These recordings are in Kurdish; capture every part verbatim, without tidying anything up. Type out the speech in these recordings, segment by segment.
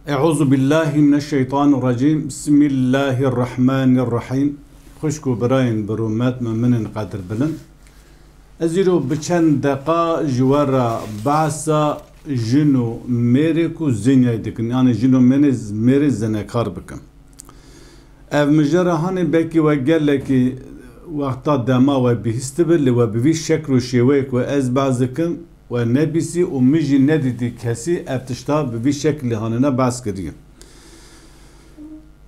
Eûzubillahimineşşeytanirrecîm. Bismillahirrahmanirrahîm. Xwişk û birayên bi rûmet, muminên qedirbilind. Ez îro bi çend deqa ji we re behsa jin û mêrê ku zinyay dikin, yanî jin û mêrê, mêrê zinekar bikim. Ev mijara hanê belkî we gelekî wexta dema we bihîstibi, lê we bi vî şekl û şêweyê ku ez behs dikim, we nebîsî û min jî nedîtî kesî ev tişta bi vî şeklî hanêne behs kiriye.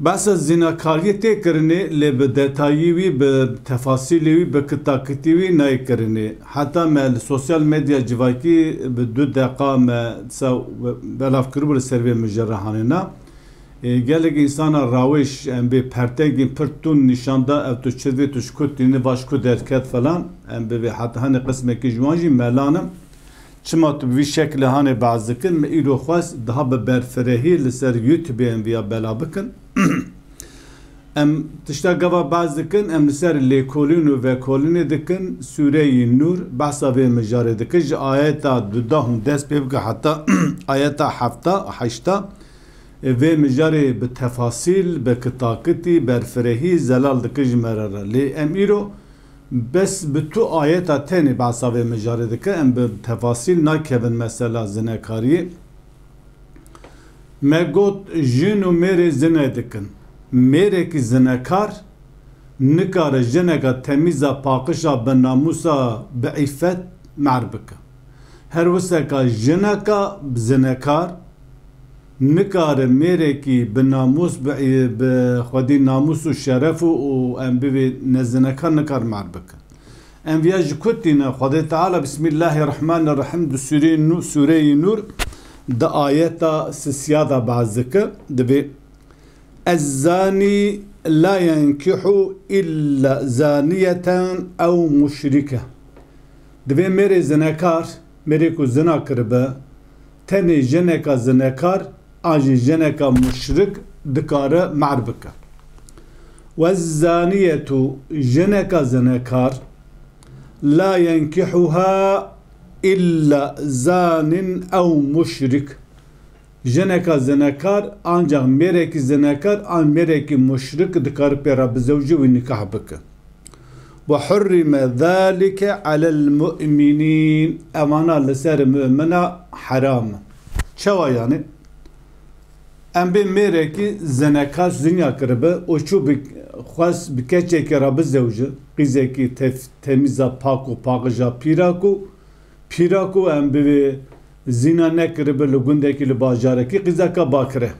Behsa zînakariyê tê kirinê, lê bi detayî wî, bi tefasîlê wî, bi kitakitî wî nayê kirinê. Heta me li sosyal medya civakî bi du deqa me disa belav kiribû li ser vê mijara hanêna. Ê, gelek însana rawêj, em bê pertengên pir tund nîşan da, ev tu çi divê, tu ji ku tînî, va ji ku derket falan, em bivê heta hanê qismekî ji wan jî melan im. Çima tu bi vî şeklê hanê behs dikin, me îro xwest daha bi berfirehî li ser YouTubeê em viya bela bikin. Em tişta gava behs dikin, em li ser lêkolîn û vekolînê dikin, Sûreyî Nûr behsa vê mijarê dikin, ji ayeta duda hûn dest pê bike heta ayeta hefta, heşta. Vê mijarê bi tefasîl, bi kitakitî, berfirehî zelal dike ji me re re. Lê em îro bes bi tu ayeta tenê behsa vê mijarê dike, em bi tefasîl nakevin mesela zinekariyê. Me got, jin û mêrê zine dikin. Mêrekî zinekar nikare jineka temîza, paqija, bi namûsa, bi îfet mehr bike. Her wiseka jineka zinekar nikare mêrekî bi namûs, bi, bi xwedî namûs û şeref û, û em bivê nezineka nikar mehr bike. Em viya ji ku tîne? Xwedê Teala Bismillahirrahmanirrahîm di sûreyê Nû-, sûreyê Nûr di ayeta sisiya de behs dike, divê, "Ezzanî la yenkihu illa zaniyeten ew muşrike." Divê mêrê zinekar, mêrê ku zina kiribe, tenê jineka zinekar an jî jineka muşrik dikare mehr bike. "Wezzaniyetu", jineka zinekar, "la yenkihuha illa zanin ew muşrik." Jineka zinekar, ancak mêrekî zinekar an mêrekî muşrik dikare pê re bizewje, wî nikah bike. "Ve hurrime zalike alel mu'minîn." Evana li ser mumina heram e. Çawa yani? Em bê mêrekî zinekar zinya kiribe û çû bi, xwest bi keçekê re bizewje, qîzekî tef-, temîza, pak û paqija pîra ku, pîra ku em bivê zina nekiribe li gundekî, li bajarekî, qîzeka bakire.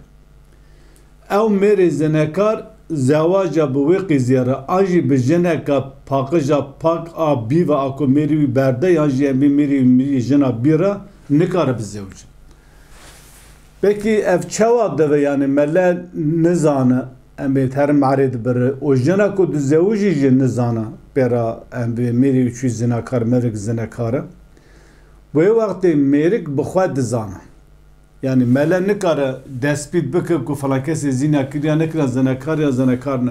Ew mêrê zinekar zewaca bi wê qîzê re, an jî bi jineka paqija pak a bî ve a ku mêrî wî berde, yan jî em bê mêrî wî mirî jina bî re nikare bizewce. Pekî ev çawa dibe, yani mele nizane, em ê her mehrê dibire û jina ku dizewicî jî nizane pê re em bê mêrî wî çûyî zinakar, mêrik zinekar e. Wê wextê mêrik bi xwe dizane. Yani mele nikare destpît bike ku filan kesê zîna kiriya nekiriya, zinekar ya zinekar ne.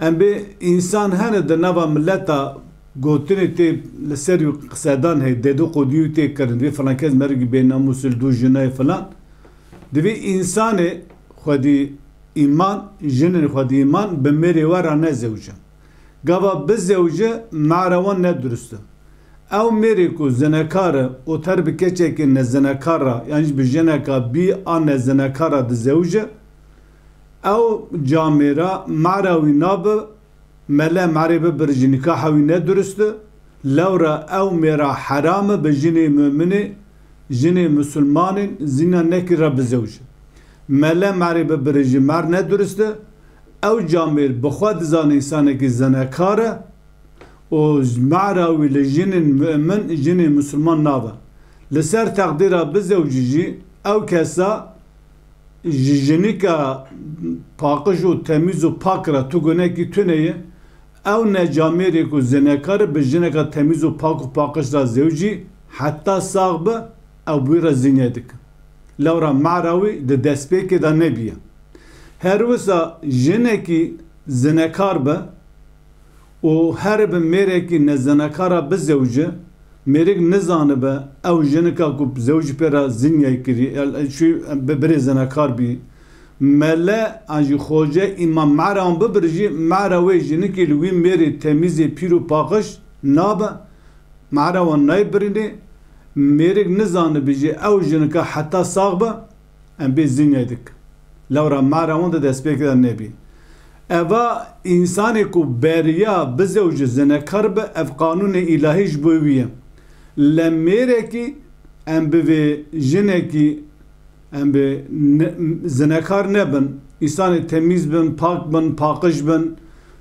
Em bê însan hene di nava mileta gotinê tê li ser wî qisedan heye, dedikodu tê kirin. Divê filan kes merikî bênamûs li dû jinayê filan. Divê însanê xwedî îman, jinên xwedî îman bi mêrê we re nezewce. Gava bizewce, mehra wan ne durust e. Ew mêrê ku zinekar e û ter bi keçekê nezinekar re, yan jî bi jineka bî a nezinekar re dizewce, ew camêra mehra wî nabe, mele mehrê bibire jî nikaha wî ne durust e, lewra ew mêra heram e bi jinê muminê, jinê misilmanên zîna nekirî re bizewce. Mele mehrê bibire jî mehr ne durust e, ew camêr bi xwe dizane însanekî zinekar e, û mehra wî li jinên mu'min, jinên misilman nabe. Li ser teqdîra bizewcî jî ew kesa ji jinîka paqij û temîz û pak re tu gunekî tune ye, ew ne camêrê ku zinekar e bi jineka temîz û pak û paqij re zewcî, heta sax be ew bi wî re zînye dike. Lewra mehra wî di destpêkê de nebiye. Her wisa jinekî zinekar be, û here bi mêrekî nezinekar re bizewce, Mêrik nizanibe ew jinika ku zewj pê re zinyay kirî, el-, şu bi-, birê zinekar bî. Mele an jî xoce îmam mehra wan bibir jî, mehra wê jinikî li wî mêrê temîzê pîr û paqij nabe. Mehra wan nayê birînê. Mêrik nizanibe jî ew jinika heta sax be, em bê zinyay dik. Lewra mehra wan di destpêkê de nebî. Eva însanê ku beriya bizewce zinekar be, ev qanûnê îlahî ji bo wî ye. Le mêrekî em bi vê jinekî em bi ne-, zinekar nebin, însanê temîz bin, pak bin, paqij bin,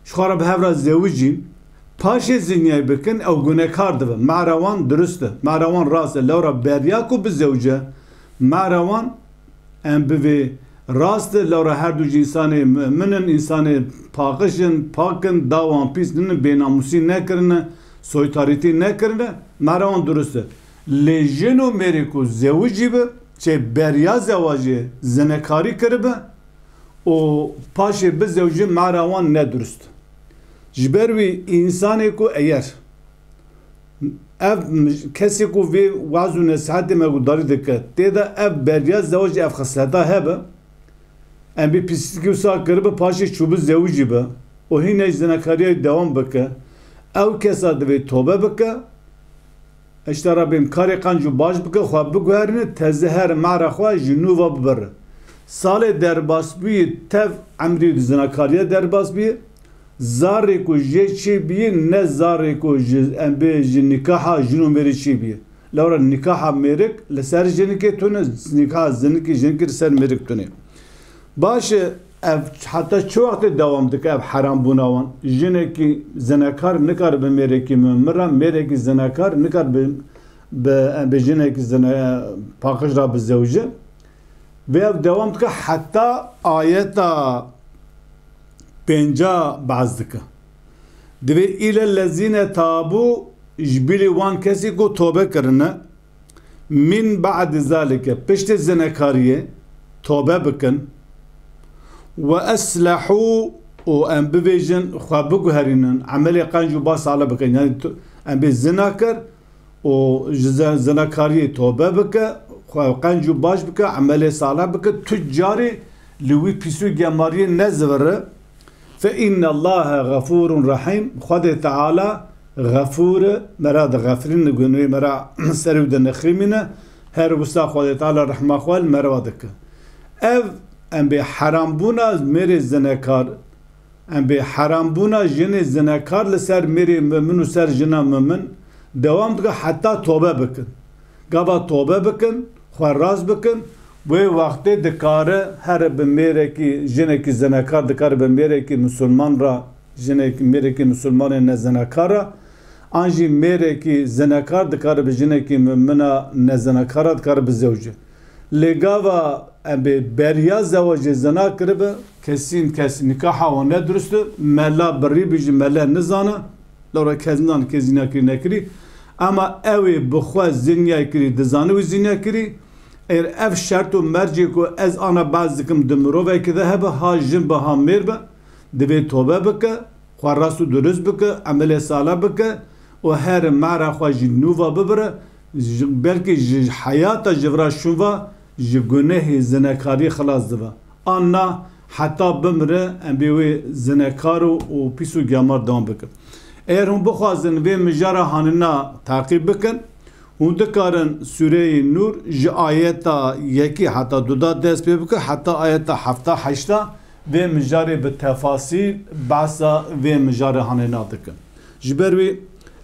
ji xwe re bi hev re zewicîn, paşê zinyay bikin, ew gunekar dibe. Mehra wan dirust e, mehra wan rast e. Lewra beriya ku bizewce, mehra wan em bivê rast e, lewra her du jî însanê mumin in, însanê paqij in, pak in, dawan pîs nînin, bênamûsî nekirine, soytarîtî nekirine, mehra wan dirust e. Lê jin û mêrê ku zewicî bi, çê beriya zewacê zinekarî kiribe û paşê bizewicî, mehra wan ne dirust. Ji ber wî însanê ku eger Ev mij-, kesê ku vê waz û nesihetê me gudarî dike, tê de ev beriya zewacê ev xisleta hebe, em bê pîsîkî wisa kiribe, paşê çûbi zewicî be û hîne jî zinakariyê dewam bike, ew kesa divê tobe bike, îşte Rabbim karê qenc û baş bike, xwe biguherîne, teze her mehra xwe ji nû ve bibire. Salê derbasbûyî tev emrî di zinakariya derbas bûye. Zarê ku jê çêbî ne zarê ku ji, em bê ji nîkaha jin û mêrê çêbî. Lewra nîkaha mêrik li ser jinikê tune, nîkaha zinikê jinikê li ser mêrik tune. Baş e, ev heta çi wextê dewam dike ev herambûna wan? Jinekî zinekar nikare bi mêrekî mumin re, mêrekî zinekar nikare bi, bi, em bê jinekî zine-, paqij re bizewce. Vê ev dewam dike heta ayeta pênca behs dike. Divê île lezîne tabû, ji bilî wan kesî ku tobe kirine, min ba'di zalike, piştî zinekariyê tobe bikin, we eslehû, û em bivêjin, xwe biguherînin, emelê qenc û baş sale bikin. Yani tu-, em bê zina kir, û ji ze-, zinakariyê tobe bike, xwe qenc û baş bike, emelê salih bike, tu carî li wî pîs û gemariyê nezivire. Fe innallahe xefûrun rehîm. Xwedê Teala xefûr e, me re dixefirîne, gunehê me re ser wî dinixîmîne. Her wisa Xwedê Teala rehma xwe li me re dike. Ev em bê herambûna mêrê zinekar, Em bê herambûna jinê zinekar li ser mêrê mumin û ser jina mumin dewam dike heta tobe bikin. Gava tobe bikin, xwe rast bikin, wê wextê dikare here bi mêrekî, jinekî zinekar dikare bi mêrekî misilman re, jinekî, mêrekî misilmanê nezinekar re, an jî mêrekî zinekar dikare bi jinekî mumina nezinekar re dikare bizewce. Lê gava em bê beriya zewacê zina kiribe, kesîn kes nîkaha wan ne dirust e, mela birî bî jî mele nizane, lewra kes nizane kê zînakirî nekirî. Ema ew ê bi xwe zinyay kirî, dizane wî zinya kirî. Eger ev şert û mercê ku ez ana behs dikim di mirovekî de hebe, ha jin be ha mêr be, divê tobe bike, xwe rast û dirust bike, emelê sale bike û her mehra xwe ji nû ve bibire, ji, belkî ji heyata ji vira şûn ve ji gunehê zinekarî xilas dibe. An na heta bimire em bê wê zinekar û, û pîs û gemar dewam bikin. Eger hûn bixwazin vê mijara hanina teqîb bikin, hûn dikarin Sûreyê Nûr ji ayeta yekî heta duda dest pê bike, heta ayeta hefta heşta vê mijarê bi tefasîl behsa vê mijarê hanê nadikin. Ji ber wî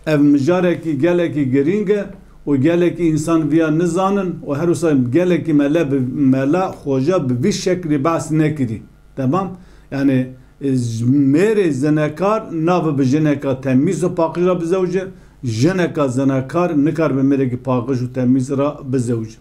ev mijarekî gelekî girîng e û gelekî însan viya nizanin û her wisa gelekî mele bi, mela xoca bi vî şeklî behs nekirî. Temam? Yani, e, j-, mêrê zinekar nabe bi jineka temîz û paqij re bizewce, jineka zinekar nikar bi mêrekî paqij û temîz re bizewce.